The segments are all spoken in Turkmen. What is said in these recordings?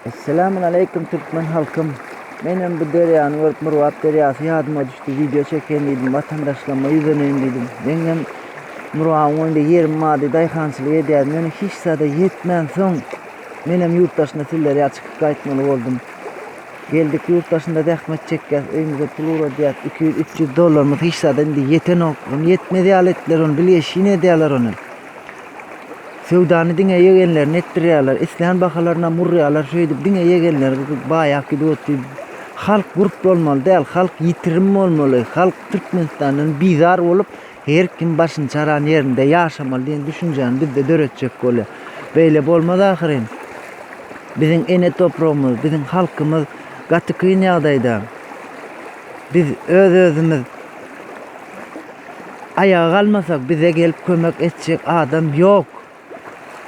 Esselamun aleýkum türkmen halkym. Menem bu derýany görüp Murgap derýasy ýadyma düşdi. Wideo çekeýin diýdim, watandaşlaryma ýüzleneýin diýdim. Meňem Murgabyň boýunda ýerim bardy, daýhançylyk edýärdim. Ýöne hiç zada ýetmänsoň, menem ýurt daşyna sizler ýaly çykyp gaýtmaly boldum. Geldik ýurt daşynda zähmet çekýäs, öýümize pul ugradýas, 200, 300 dollarymyz hiç zada indi ýetenok. Ony ýetmez ýaly etdiler, ony bilgeşin edýärler ony. Söwdany diňe ýegenlerine etdirýärler. Islän bahalarynam urýarlar. Şeýdip diňe ýegenleri baýap gidip otyr. Halk gurt bolmaly däl, halk ýitirim bolmaly. Halk Türkmenistandan bizar bolup, her kim başyny çaran ýerinde ýaşamaly diýen düşünjäni bizde döretjek bolýar. Beýle bolmaz ahyryn. Biziň ene topragymyz, biziň halkymyz gaty kyn ýagdaýda. Biz öz-özümiz Aýaga galmasak bize gelip kömek etjek adam ýok.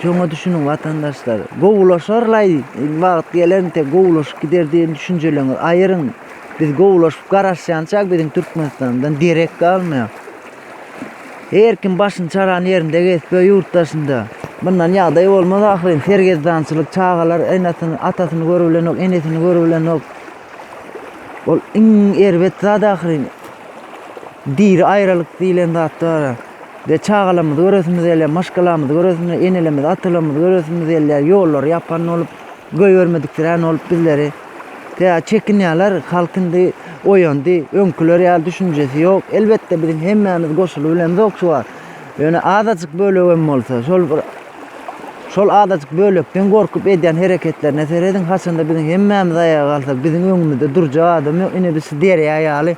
Şoňa düşüniň watandaşlar. Gowulaşarlaý wagt gelende gowulaşyp gider diýen düşünjeleriňizi aýyryň. Biz gowulaşyp garaşýançak biziň Türkmenistandan derek galmaýar. Her kim başyny çaran ýerinde gezse ýurt daşynda. Bundan ýagdaý bolmaz ahyryn. Sergezdançylyk çagalar enesini atasyny görübilenok, enesini görübilenok. Ol iň erbet zat ahyryn. Diri aýralyk diýlen zat bar. We çagalarymyzy göresimiz gelýär, maşgalamyzy göresimiz, enelerimizi, atalarymyzy göresimiz gelýär. Ýollary ýapan bolup, goýbermediksirän bolup bizleri. Tä çekinýärler, halk indi oýandy, öňküler ýaly düşünjesi ýok. Elbetde biziň hemmämiz goşulyp bilemzok şu wagt. Ýöne azajyk bölegem bolsa, şol bir şol azajyk bölekden gorkup edýän hereketlerine serediň, haçanda biziň hemmämiz aýaga galsak, biziň öňümizde durjak adam ýok. Ine biz şu derýa ýaly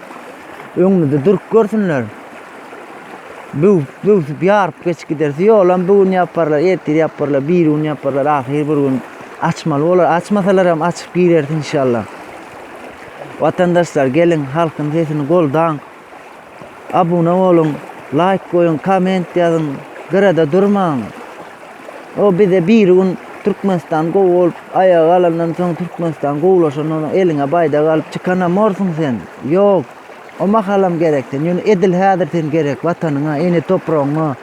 öňümizde durup görsünler. Böwüp, böwsüp, ýaryp geçip gideris. Ýolam bu gün ýaparlar, ertir ýaparlar, bir gün ýaparlar, ahyr bir gün açmaly bolar. Açmasalar hem açyp gireris inşallah. Watandaşlar geliň halkyň sesini goldaň. Abuna boluň, laýk goýuň, komment ýazyň, gyrada durmaň. O bize bir gün Türkmenistan gowy bolup aýaga galandan soň Türkmenistan gowulaşandan soň eliňe baýdak alyp çykanam borsuň sen. Ýok. O mahalam gerek sen. Ýöne edil häzir sen gerek watanyňa, ene topragyňa.